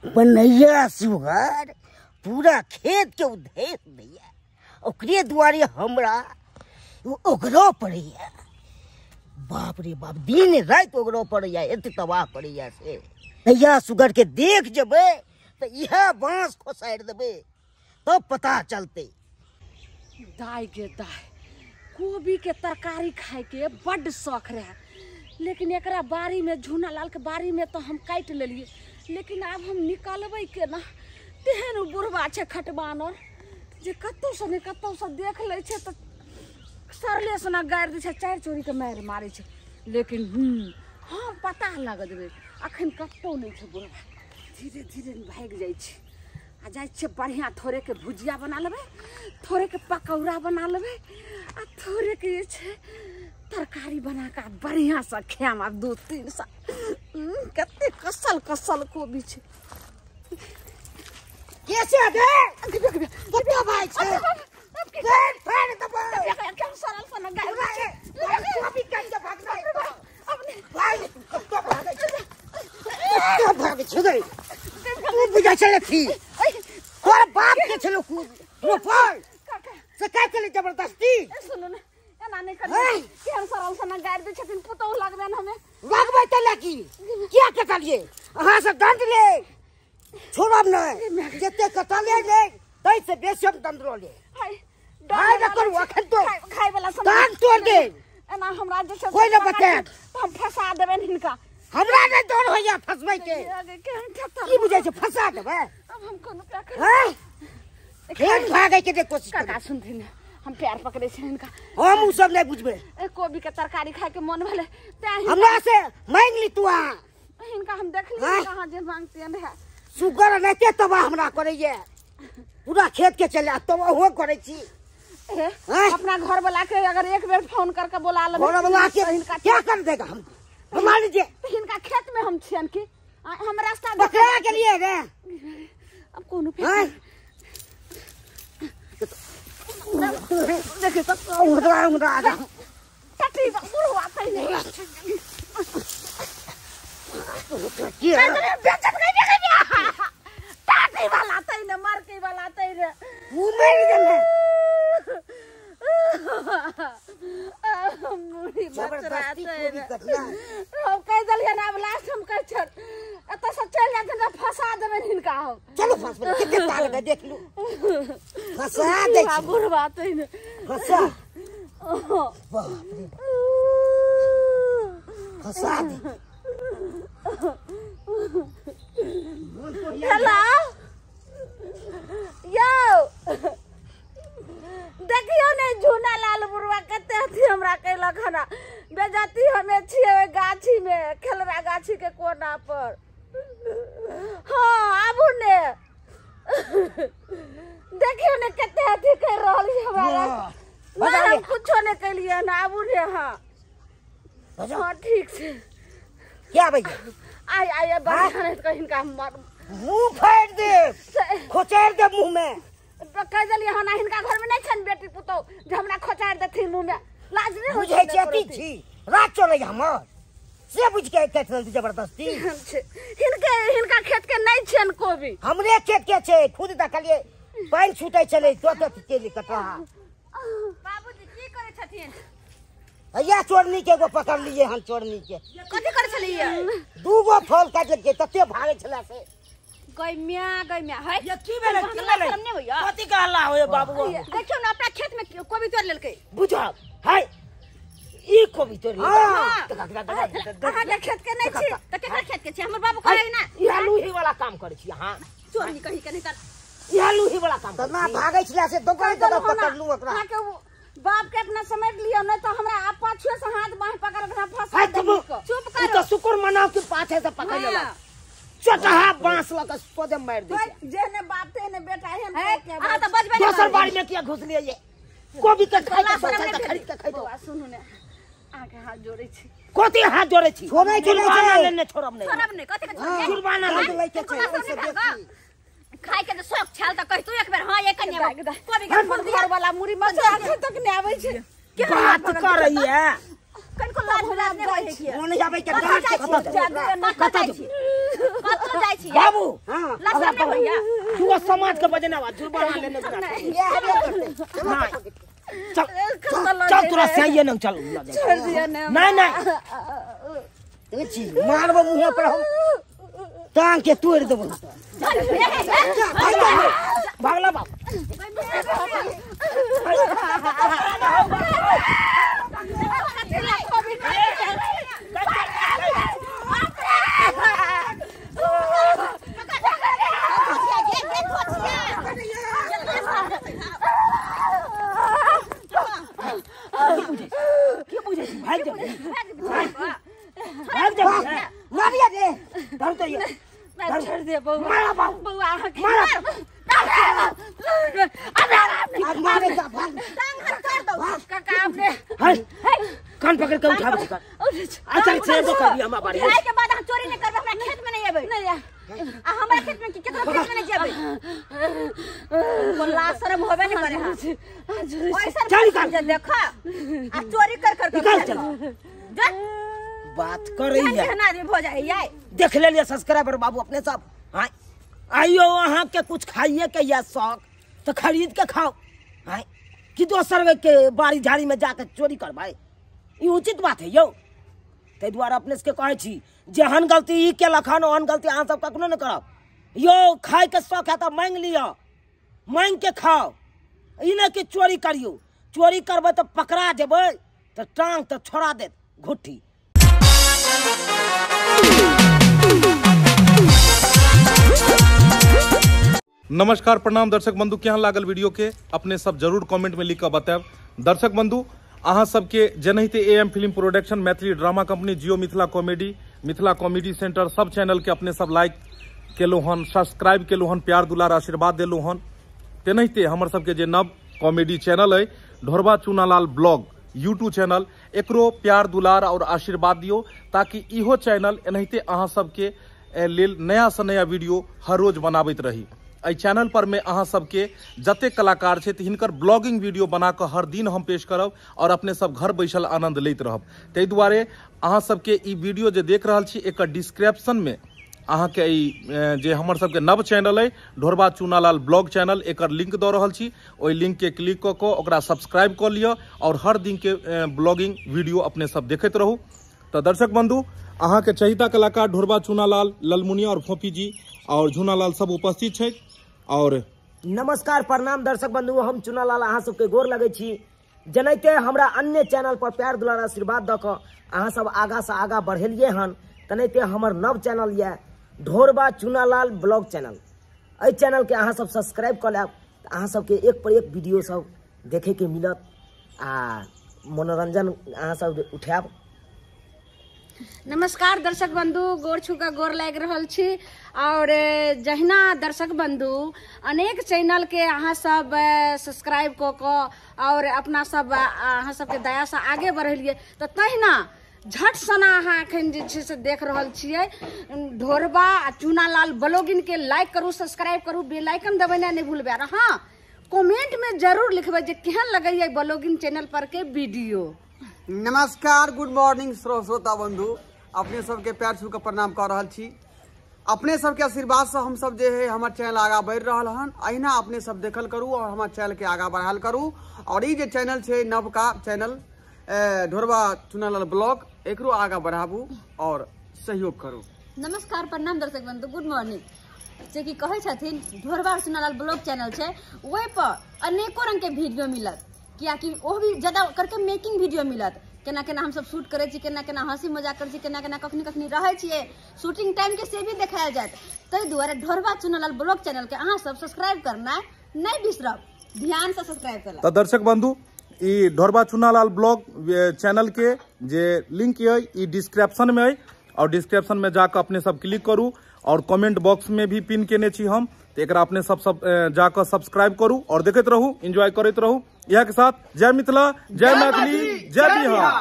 बनैया सुगर पूरा खेत के उधेस दैया, ओकरे दुआरे हमरा ओगरो पड़ैया। बाप रे बाप, दिन राति ओगरो पड़ैया, एते तबाह पड़ैया से। नैया सुगर के देख जेबै तऽ इएह बाँस खोसारि देबै तब पता चलतै। दाय गे दाय, कोबी के तरकारी खाय के बड्ड शौक रहे, लेकिन एकरा बाड़ी में झूना लाल के बाड़ी में तो हम काटि लेलिए, लेकिन आब हम निकलबै केना? तेहन ओ बुढ़बा छै खटबानर जे कतहुसँ ने कतहुसँ देख लै छै तऽ सरले सना गारि दै छै, चारि चोरी के मारि मारै छै। लेकिन हम पता लगा देबै, अखन कतहु नहि छै बुढ़बा, धीरे धीरे भागि जाइ छै। आ जाइ छियै बढ़िआँ थोड़ेके भुजिया बना लेबै, थोड़ेके पकौड़ा बना लेबै, आ थोड़ेके जे छै तरकारी बना कऽ बढ़िआँसँ खायब। आब 2-3 साल कते कसल कसल कोबी छै। के छै गे? कतऽ भाइ छै? फेर फेर दबा। सरल सना गारि दै छै। कोबी काटि के भागलै। भाइ कतऽ भागै छै? कतऽ भागै छै गे? तू बुझै छलै की? तोहर बाप के छलो रोपल से काटि लेले जबरदस्ती। सुनू ने, एना नहि करियौ, केहन सरल सना गारि दै छथिन, पुतोहु लगबनि हमे। लगबै तऽ लगी, किया कटलियै? अहाँ से दंड ले छोड़ब नहि, जते कटलियै ने ताहिसँ बेसी हम दंड लऽ लेब। हाय न करू अखन तो खाय वाला कान तोड़ दे। एना हमरा जे छै कोइ नहि बतायत, हम फंसा देबनि हिनका। हमरा नहि डर होइया फंसबै के। की बुझै छै फंसा देबै? अब हम कोनो उपाय करबै। फेर भागै के कोशिश काका सुनथिन, हम पैर पकड़ै छी हिनका। हम उ सब नहि बुझबै। कोबी के तरकारी खाय के मन भेलै तें हमरा से मांगि ली तू। अहाँ हिनका हम देखलियै कहाँ जे मांगतियन रहे। सुगर नहिते तबाह हमरा करैया, पूरा खेत के चले तब ओहो करै छी। अपना घर वाला के अगर एक बेर फोन करके बोला लेबै, घर वाला के क्या कर देगा? हम बुला लीजिए हिनका खेत में हम छियन की हम रास्ता पकड़ा के लिए रे। अब कोनो देखिए तो उड़ा उड़ा टटी बुढ़वा तै नहीं की बेचत गई टाटी वाला तै ने मरकी वाला तै रे मुंह मारि देने मुड़ी जबरदस्ती कोबी कटना। हम कहि देलियै आब लास्ट हम कहै छियनि एतऽ से चलि जाथिन तऽ फंसा देबनि हिनका हम। चलू फंसबै, कते ताल है देख लू, फंसा दै छी बुढ़वा तै ने फंसा। बाप रे फंसा दे। हेलो यौ, देखियौ ने झूना लाल बुढ़वा कते अथी हमरा कैलक हन। बेजती हमे छियै ओहि गाछी में, खेलरा गाछी के कोना पर। हाँ आबू ने, देखियौ ने कते अथी कर रहल छै हमरा। हम कुछो नहि कैलियै हन, आबू ने। हाँ हाँ ठीक छै। क्या भैया आइ आइ बढ़िआँ नहि तऽ हिनका मुँह फाड़ि देब, खोचारि देब मुँह में। कहि देलियै हन हिनका घर में नहि छनि बेटी पुतोहु जे हमरा खोचारि देथिन मुँह में। लाज नहि होइ बुझै छै अथी छी, राज चलै हमर से बुझि के काटि लेलकै जबरदस्ती। हिनके हिनका खेत के नहि छियनि कोबी, हमरे खेत के छै। खुद देखलियै पानि छूटै छलै तो केली कटहा। बाबूजी की करै छथिन? हैया चोरनी के एगो पकड़लियै हन। चोरनी के कथी करै छलियै? दूगो फल काटि लेलकै, तते भागै छलै से। गै म्या गै म्या, है ये की भेलै? की भेलै? कथी के हल्ला होय बाबू? देखियौ ने अपना खेत में कोबी तोड़ लेलकै। बुझल है ई कोबी तोड़ लेलकै। अहाँ के खेत के नहि छी तऽ केकरा खेत के छी? हमर बाबू कहै ना ई लूही वाला काम करै छी अहाँ। चोरनी कही के नहीं तर इहा लूही वाला काम तना भागै छलै से दोकान दऽ पकड़लू ओकरा। अहाँ के बाप के अपना समझ लियौ, नहीं तो हमरा आप पाछू से हाथ बाँह पकड़ के फंसा देब। चुप करो। तऽ शुक्र मनाउ कि पाछे से पकड़ लेलक। चटहा बांस लऽ के सोझे मारि दै छै। जेहने बाप तेहने बेटा एहन। अहाँ तऽ बजबै नहि। दोसर बाड़ी में किया घुसलियै ये? कोबी के खाइ के सोचल तऽ खरीद के खैतो। सुनू ने, अहाँके हाथ जोड़ै छी। कथी हाथ जोड़ै छी? छोड़ै छी जुर्माना लेने छोड़ब नहि। छोड़ब नहि। कथी के छोड़ब? जुर्माना लै के छै ओइसे बेसी। खाय के शौक छल तऽ कहितू एक बेर। हाँ एक कन्या कोबी के हमर घर वाला मुड़ी मछली अखन तक नहि आबै छै। बात करैया कनको लाज लाज नहि होइ छै। मोन आबै के डांट के कतऽ कतऽ जाइ छी? कतौ जाइ छी बाबू। हां लसन नहीं भैया तू समाज के बजना बा जुर्माना लेने नहीं। चल चल तोरा सही न चल छोड़ दिया ना। नहीं नहीं देखै छी मारबो मुंह पर हम टांग के तोड़ देबो। भागला बाबू। के बुझै छी भाग जा भाग जा मारिया रे धर तो ये छोड़ दे बउआ। मारा बाबू बउआ मारा मारे जा भाग टांग हाथ काट दो काका आपने हाय कान पकड़ के उठा बच्चा। अच्छा से तो कर दिया हमरा बारी। खाए के बाद हम चोरी नहीं करबे, हमरा खेत में नहीं एबै। नहीं आ हमरा खेत में की केकरो खेत में नहीं जेबै। कोला शर्म होबे नहीं करे। हां चल निकाल देखा आ चोरी कर कर निकाल चल जा बात कर रही है ना आदमी हो जाए यार। देख ले लिया सब्सक्राइबर बाबू अपने सब। हां आइयो अहाँ के कुछ खाइए के या शौक तो खरीद के खाओ। हां कि दोसर के बाड़ी झाड़ी में जाके चोरी करबै, ई उचित बात है यौ। ताहि दुआरे अपने सबके कहै छी जेहन गलती ई केलक हन ओहन गलती अहाँ सब कखनो नहि करब यौ। खाइके शौक है तऽ मांगि लिअ, मांगि के खाओ, ई नहि कि चोरी करियौ। चोरी करबै तऽ पकड़ा जेबै तऽ टांग तऽ छोड़ा देत घुट्ठी। नमस्कार प्रणाम दर्शक बंधु, केहन लागल वीडियो के अपने सब जरूर कमेंट में लिख कर बतायब। दर्शक बंधु अहाँ सबके जेनाहिते AM film production, Maithili drama company, Jio Mithila comedy, Mithila comedy centre सब चैनल के अपने सब लाइक केलहुँ हन, सब्सक्राइब केलहुँ हन, प्यार दुलार आशीर्वाद देलहुँ हन। तेनाहिते हमर सबके जे नव कॉमेडी चैनल अइ ढोरबा चुनालाल ब्लॉग यूट्यूब चैनल, एकरो प्यार दुलार और आशीर्वाद दियौ ताकि इहो चैनल एनाहिते अहाँ सबके लेल नया से नया वीडियो हर रोज बनाबैत रही। एहि चैनल पर में अहाँ सबके जतेक कलाकार छथि हिनकर ब्लॉगिंग वीडियो बना कऽ हर दिन हम पेश करब और अपने सब घर बैसल आनंद लैत रहब। ताहि दुआरे अहाँ सबके ई वीडियो जे देख रहल छी एकर डिस्क्रिप्शन में अहाँके ई जे हमर सबके नव चैनल अइ ढोरबा चुनालाल ब्लॉग चैनल, एकर लिंक दऽ रहल छी। ओहि लिंक के क्लिक कऽ कऽ ओकरा सब्सक्राइब कऽ लिअ और हर दिन के ब्लॉगिंग वीडियो अपने सब देखैत रहू। तऽ दर्शक बंधु अहाँके चहिता कलाकार ढोरबा चुनालाल, ललमुनिया और फोफी जी और झुनालाल सब उपस्थित छथि। और नमस्कार प्रणाम दर्शक बंधु, हम चुनालाल अहाँ सबके गोर लगै छी। जेनाहिते हमरा अन्य चैनल पर प्यार दुलार आशीर्वाद दऽ कऽ अहाँ सब आगाँ से आगाँ बढ़ेलियै हन, तेनाहिते हमर नव चैनल यऽ ढोरबा चुनालाल ब्लॉग चैनल। एहि चैनलके अहाँ सब सब्सक्राइब कऽ लेब तऽ अहाँ सबके एक पर एक वीडियो सब देखैके मिलत आ मनोरंजन अहाँ सब उठायब। नमस्कार दर्शक बंधु, गोर छुका गोर लागि रहल छी। और जहिना दर्शक बंधु अनेक चैनल के अहाँ सब सब्सक्राइब कऽ कऽ और अपना सब अहाँ सबके दया से आगे बढ़ेलियै, तऽ तहिना झट सना अहाँ एखन जे छै से देख रहल छियै ढोरबा आ चुनालाल ब्लॉगिंग के लाइक करू, सब्सक्राइब करू, बेल आइकन दबेनाइ नहि भूलबै। और हाँ कमेंट में जरूर लिखबै जे केहन लगैया ब्लॉगिंग चैनल पर के वीडियो। नमस्कार, गुड मॉर्निंग श्रोता बंधु, अपने सबके पैर छू के प्रणाम कर रहल छी। अपने सबके आशीर्वाद से हम सब जे है हमार चैनल आगा बढ़ि रहल हन। अहिना अपने सब देखल करू और हमार चैनल के आगा बढ़ाल करू। और ई जे चैनल छै नवका चैनल ढोरबा चुनालाल ब्लॉग, एकरो आगा बढ़ाबू और सहयोग करू। नमस्कार प्रणाम दर्शक बंधु, गुड मॉर्निंग। जे कि कहै छथिन ढोरबा चुनालाल ब्लॉग चैनल छै, ओहि पर अनेको रंग के वीडियो मिलत, कियाकि ओ भी ज्यादा करके मेकिंग वीडियो मिलत। केना केना हमसब शूट करै छी, केना केना हंसी मजाक करै छी, केना केना कखनी कखनी रहै छियै, शूटिंग टाइम के से भी देखायल जायत। ताहि दुआरे ढोरबा चुनालाल ब्लॉग चैनल के अहाँ सब सब्सक्राइब करना नहि बिसरब, ध्यान से सब्सक्राइब करना। तऽ दर्शक बंधु ई ढोरबा चुनालाल ब्लॉग चैनल के जे लिंक अइ ई डिस्क्रिप्शन में अइ और डिस्क्रिप्शन में जाकर अपने सब क्लिक करू और कमेंट बॉक्स में भी पिन केने छी हम, तो एकरा अपने सब सब जाकर सब्सक्राइब करू और देखैत रहू, एंजॉय करैत रहू। इएह के साथ जय मिथिला, जय मैथिली, जय बिहार।